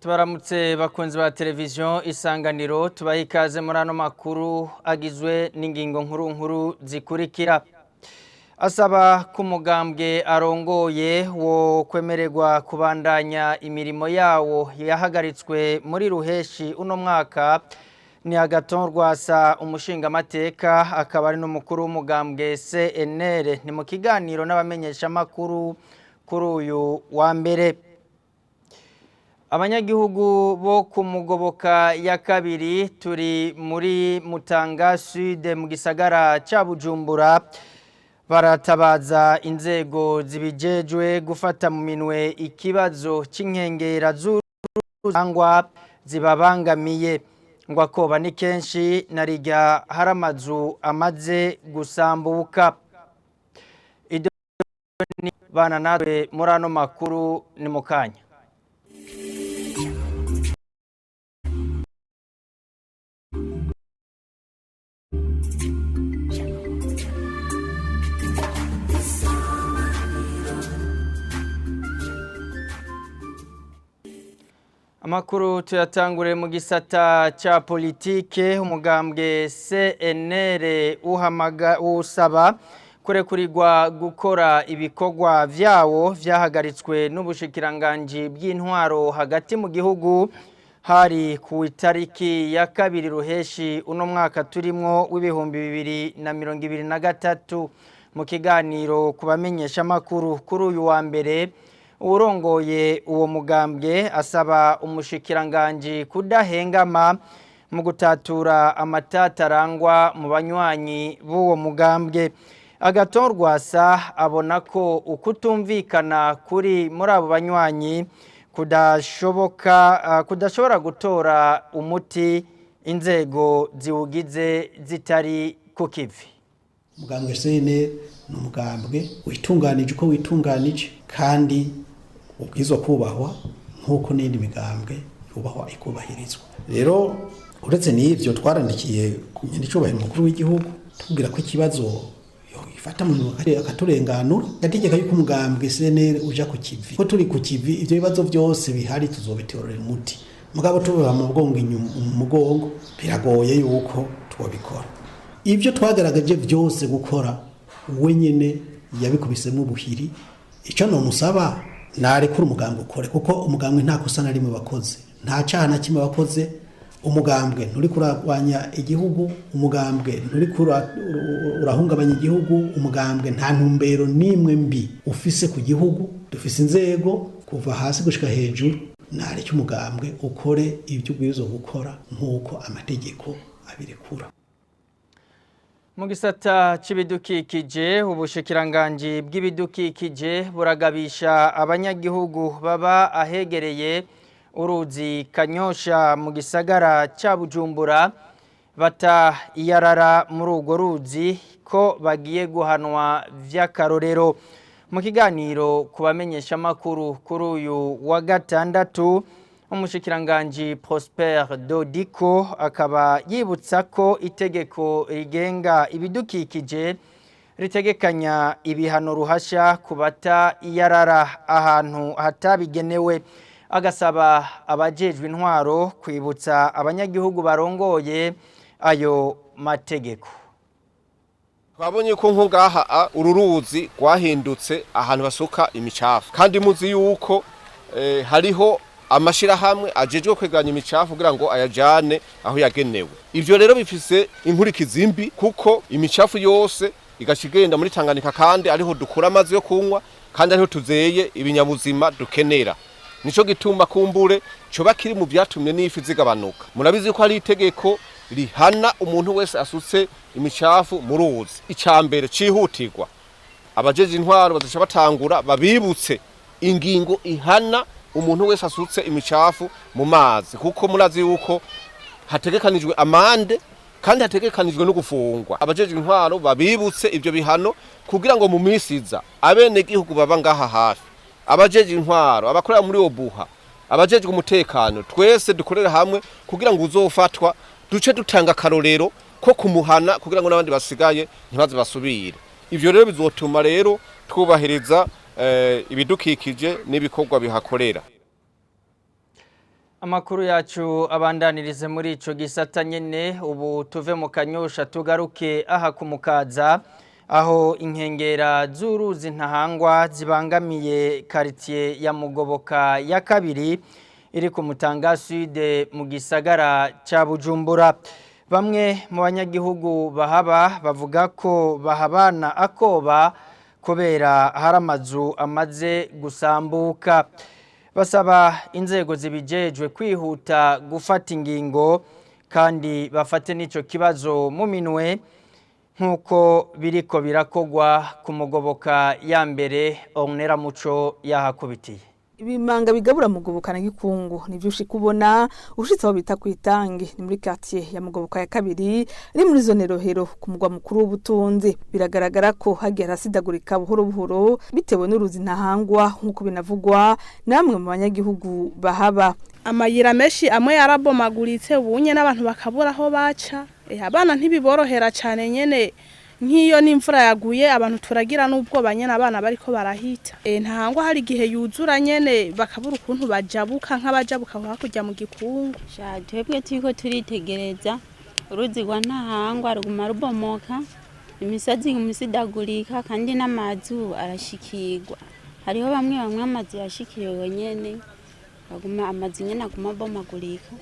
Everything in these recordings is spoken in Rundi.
Tubaramutse bakunzi ba televiziyo Isanganiro, tubaha ikaze muri ano makuru agizwe n'ingingo nkuru nkuru zikurikira. Asaba ko umugambwe arongoye wo kwemererwa kubandanya imirimo yawo yahagaritswe muri ruheshi uno mwaka ni Agathon Rwasa, umushingamateka akaba ari n'umukuru w'umugambwe CNL. Ni mu kiganiro n'abamenyeshamakuru kuri uyu wa mbere. Abanyagihugu bo ku Mugoboka ya kabiri, turi muri Mutanga Sud mu gisagara ca Bujumbura, baratabaza inzego zibijejwe gufata mu minwe ikibazo c'inkengera z'urangwa zibabangamiye, ngo akoba ni kenshi narirya hari amazu amaze gusambuka. Bana natwe muri ano makuru ni mu kanya. Amakuru tuyatangure mu gisata ca politike. Umugambwe CNL uhamaga usaba kurekurirwa gukora ibikorwa vyawo vyahagaritswe n'ubushikiranganji bw'intwaro hagati mu gihugu, hari ku itariki ya 2 ruheshi uno mwaka turimwo w'2023. Mu kiganiro kubamenyesha makuru kuri uyu wa mbere, urongoye uwo mugambwe asaba umushikiranganji kudahengama mu gutatura amatatarangwa mu banywanyi b'uwo mugambwe. Agathon Rwasa abona ko ukutumvikana kuri muri abo banywanyi kudashoboka, kudashobora gutora umuti inzego ziwugize zitari ku kivi. Umugambwe CNL ni umugambwe witunganije uko witunganije, kandi ubwirizwa kubahwa nk'uko n'indi migambwe yubahwa ikubahirizwa. Rero uretse n'ivyo, twarandikiye nyenicubahiro umukuru w'igihugu tubwira ko ikibazo ifata mu minwe akaturenganura, gategeka yuko umugambwe CNL uja ku kivi, ko turi ku kivi ivyo bibazo byose bihari tuzobitorera umuti. Mugabo tubiba mu mugongo inyuma mu mugongo, biragoye yuko twobikora. Ibyo twagaragaje byose gukora, we nyene yabikubisemo ubuhiri. Icyo nomusaba, narekura umugambwe ukore, kuko umugambwe nta kosa na rimwe bakoze, nta cyaha na kimwe bakoze. Umugambwe nturi kurwanya igihugu, umugambwe nturi urahungabanya igihugu, umugambwe nta ntumbero n'imwe mbi ufise ku gihugu. Dufise inzego kuva hasi gushika hejuru. Nareke umugambwe ukore ibyo ubwirizwa gukora nk'uko amategeko abirekura. Mu gisata c'ibidukikije, ubushikiranganji bw'ibidukikije buragabisha abanyagihugu baba ahegereye uruzi Kanyosha mu gisagara ca Bujumbura bata iyarara muri urwo ruzi ko bagiye guhanwa vy'akarorero. Mu kiganiro kubamenyesha makuru kuri uyu wa gatandatu, umushikiranganji Prosper Dodiko akaba yibutsa ko itegeko rigenga ibidukikije ritegekanya ibihano ruhasha kubata iyarara ahantu hatabigenewe, agasaba abajejwe intwaro kwibutsa abanyagihugu barongoye ayo mategeko. Twabonye ko nko ngaha uru ruzi rwahindutse ahantu basuka imicafu, kandi muzi yuko hariho amashirahamwe ajejwe kwegeranya imicafu kugira ngo ayajane aho yagenewe. Ivyo rero bifise inkurikizi mbi, kuko imicafu yose igaca igenda muri Tanganyika, kandi ariho dukura amazi yo kunywa, kandi ariho tuzeye ibinyabuzima dukenera. Nico gituma kumbure coba kiri mu vyatumye n'ifi zigabanuka. Murabizi ko hari itegeko rihana umuntu wese asutse imicafu mu ruzi. Icambere cihutirwa, abajeje intwaro bazoca batangura babibutse ingingo ihana umuntu wese asutse imicafu mu mazi, kuko murazi yuko hategekanijwe amande kandi hategekanijwe no gufungwa. Abajeje intwaro babibutse ivyo bihano kugira ngo mu minsi iza abenegihugu baba ngaha hafi, abajeje intwaro, abakorera muri obuha, abajejwe umutekano, twese dukorera hamwe kugira ngo uzofatwa duce dutanga akarorero ko kumuhana, kugira ngo n'abandi basigaye ntibaze basubire. Ivyo rero bizotuma rero twubahiriza ibidukikije n'ibikorwa bihakorera. Amakuru yacu abandanirize muri ico gisata nyene. Ubu tuve mu Kanyosha tugaruke aha kumukaza, aho inkengera z'uruzi Ntahangwa zibangamiye quartier ya Mugoboka ya kabiri iri ku Mutanga Sud mu gisagara ca Bujumbura. Bamwe mu banyagihugu bahaba bavuga ko bahabana akoba kubera hari amazu amaze gusambuka. Basaba inzego zibijejwe kwihuta gufata ingingo kandi bafate n'ico kibazo mu minwe, nk'uko biriko birakogwa ku Mugoboka ya mbere. Onera Muco yahakubitiye. Ibimanga bigabura Mugoboka na Gikungu nivyo ushika ubona ushitse aho bita kwitange, ni muri quartier ya Mugoboka ya kabiri iri muri zone Rohero ku mugwa mukuru w'ubutunzi. Biragaragara ko hagiye harasidagurika buhoro buhoro bitewe n'uruzi Ntahangwa, nk'uko binavugwa namwe mu banyagihugu bahaba. Amayira menshi amwe yarabomaguritse, ubunye n'abantu bakabura aho baca. Abana ntibiborohera cyane nyene, nk'iyo n'imvura yaguye abantu turagira n'ubwoba nyene, abana bariko barahita. Ntahangwa hari igihe yuzura nyene bakabura ukuntu bajabuka, nk'abajabuka hakurya mu Gikungu. Sha, twebwe turiko turitegereza uruzi rwa Ntahangwa ruguma rubomoka, imisozi iguma isidagurika, kandi n'amazu arashikirwa. Hariho bamwe bamwe amazu yashikiriwe nyene, baguma amazu nyene aguma abomagurika.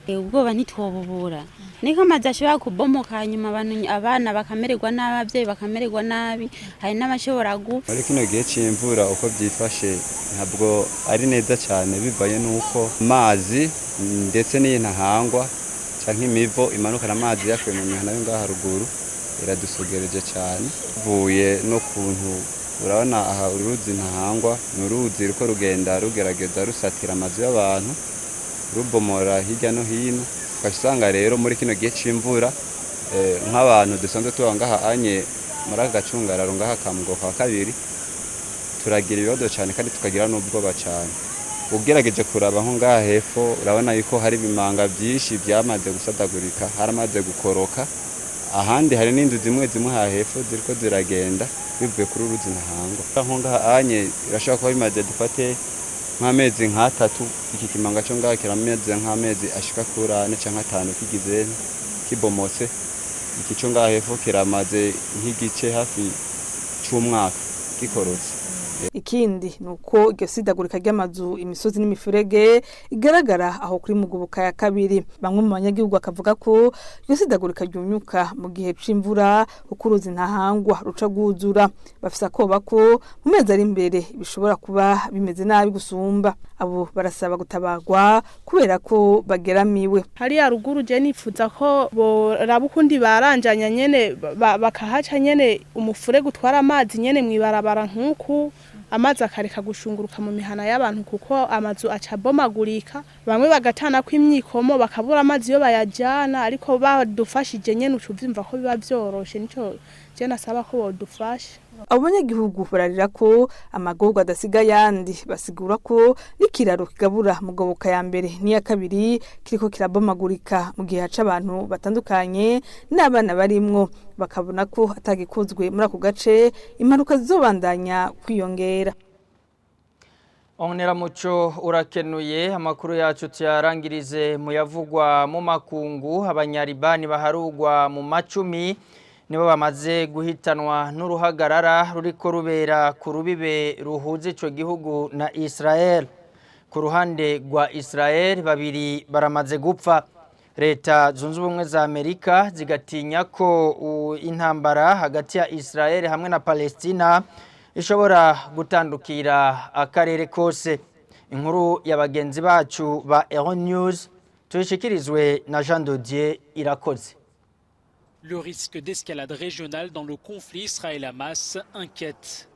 Ubwoba ntitwobubura, niko amazu ashobora kubomoka, hanyuma abantu, abana bakamererwa nabi, abavyeyi bakamererwa nabi, hari n'abashobora gupfa. Muri kino gihe c'imvura uko byifashe ntabwo ari neza cyane, bivanye n'uko amazi ndetse n'iyi Ntahangwa canke imivo imanukana amazi yakuye mu mihana yo ngaha haruguru iradusugereje cyane, bivuye no kuntu urabona aha uruzi Ntahangwa ni uruzi ruko rugenda rugerageza rusatira amazu y'abantu, rubomora hirya no hino. Ugaca usanga rero muri kino gihe c'imvura, nk'abantu dusanzwe tuba ngaha anye muri aka gacungararo ngaha ka Mugoboka wa kabiri, turagira ibibazo cyane kandi tukagira n'ubwoba cyane. Ugerageje kuraba nko ngaha hepfo, urabona yuko hari ibimanga byinshi byamaze gusadagurika, haramaze gukoroka. Ahandi hari n'inzu zimwe zimwe aha hepfo ziriko ziragenda bivuye kuri uruzi Ntahangwa. Nko ngaha anye irashobora kuba bimaze, dufate nk'amezi nk'atatu, iki kimanga cyo ngaha kirameze nk'amezi ashika kuri 4 canke 5 kigize kibomotse. Iki cyo ngaha hepfo kiramaze nk'igice hafi c'umwaka gikorotse. Ikindi ni uko iryo sidagurika ry'amazu, imisozi n'imifurege igaragara aho kuri Mugoboka ya kabiri. Bamwe mu banyagihugu bakavuga ko iryo sidagurika ryunyuka mu gihe c'imvura, kuko uruzi Ntahangwa ruca rwuzura. Bafise akoba ko mu mezi ari imbere bishobora kuba bimeze nabi gusumba. Abo barasaba gutabarwa kubera ko bageramiwe. Hariya ruguru je nifuza ko boraba ukundi baranjanya nyene, bakahaca nyene umufurege utwara amazi nyene mw'ibarabara, nk'uku amazi akareka gushunguruka mu mihana y'abantu, kuko amazu aca abomagurika, bamwe bagatana ko imyikomo, bakabura amazi iyo bayajana. Ariko badufashije nyene uca uvyumva ko biba vyoroshe. Nico je nasaba ko bodufasha. Abo banyagihugu bararira ko amagorwa adasiga ayandi. Basigura ko n'ikiraro kigabura Mugoboka ya mbere n'iya kabiri kiriko kirabomagurika mu gihe haca abantu batandukanye n'abana barimwo. Bakabona ko atagikozwe muri ako gace impanuka zizobandanya kwiyongera. Onera Muco, urakenuye. Amakuru yacu tuyarangirize mu yavugwa mu makungu. Abanyaribani baharugwa mu macumi nibo bamaze guhitanwa n'uruhagarara ruriko rubera ku rubibe ruhuza ico gihugu na Israel. Ku ruhande rwa Israel babiri baramaze gupfa. Leta Zunze Ubumwe za Amerika zigatinya ko intambara hagati ya Israel hamwe na Palestina ishobora gutandukira akarere kose. Inkuru ya bagenzi bacu ba Eron News tuyishikirizwe na Jean Dodier Irakoze. Le risque d'escalade régionale dans le conflit Israël-Hamas inquiète.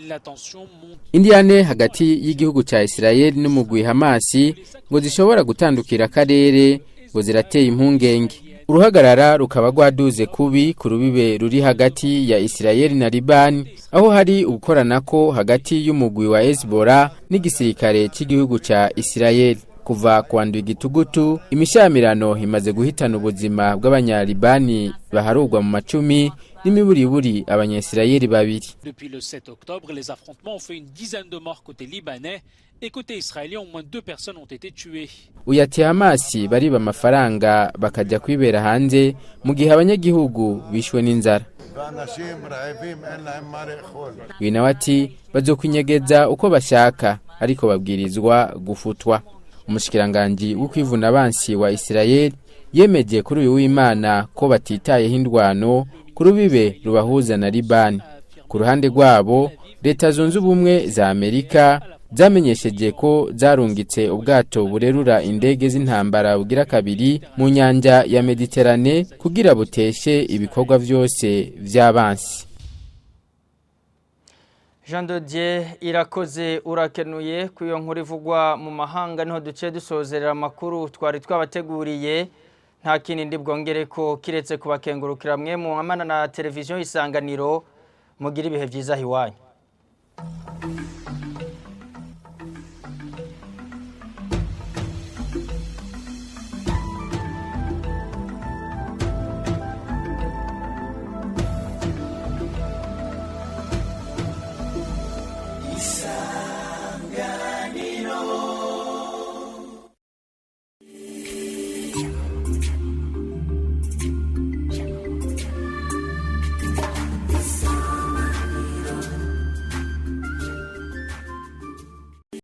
La tension monte. Indiyane hagati y'igihugu ca Israel n'umugwi Hamasi ngo zishobora gutandukira akarere ngo zirateye impungenge. Uruhagarara rukaba rwaduze kubi ku rubibe ruri hagati ya Israel na Liban, aho hari ugukoranako hagati y'umugwi wa Hezbollah n'igisirikare cy'igihugu ca Israel. Kuva kuwa ndwi gitugutu, imishamirano imaze guhitana ubuzima bw'abanyalibani baharugwa mu macumi. n'imiburiburi abanyesirayeli babiri. Depuis le 7 octobre, les affrontements ont fait une dizaine de morts côté libanais et côté israélien, au moins deux personnes ont été tuées. Uyu ati Hamasi bariba amafaranga bakajya kwibera hanze mu gihe abanyagihugu bishwe n'inzara. Uyu nawe ati bazokwinyegeza uko bashaka ariko babwirizwa gufutwa. Umushikiranganji w'ukwivuna abansi wa Israel yemeje kuri uyu w'Imana ko batitayeho indwano ku rubibe rubahuza na Libani. Ku ruhande rwabo, Leta Zunze Ubumwe za Amerika zamenyesheje ko zarungitse ubwato burerura indege z'intambara bugira kabiri mu nyanja ya Mediterane kugira buteshe ibikorwa vyose vy'abansi. Jean de Dieu Irakoze, urakenuye ku iyo nkuru ivugwa mu mahanga. Niho duce dusozerera amakuru twari twabateguriye. Nta kindi ndi bwongere ko kiretse kubakengurukira mwe mu amana na televiziyo Isanganiro. Mugira ibihe byiza iwanyu.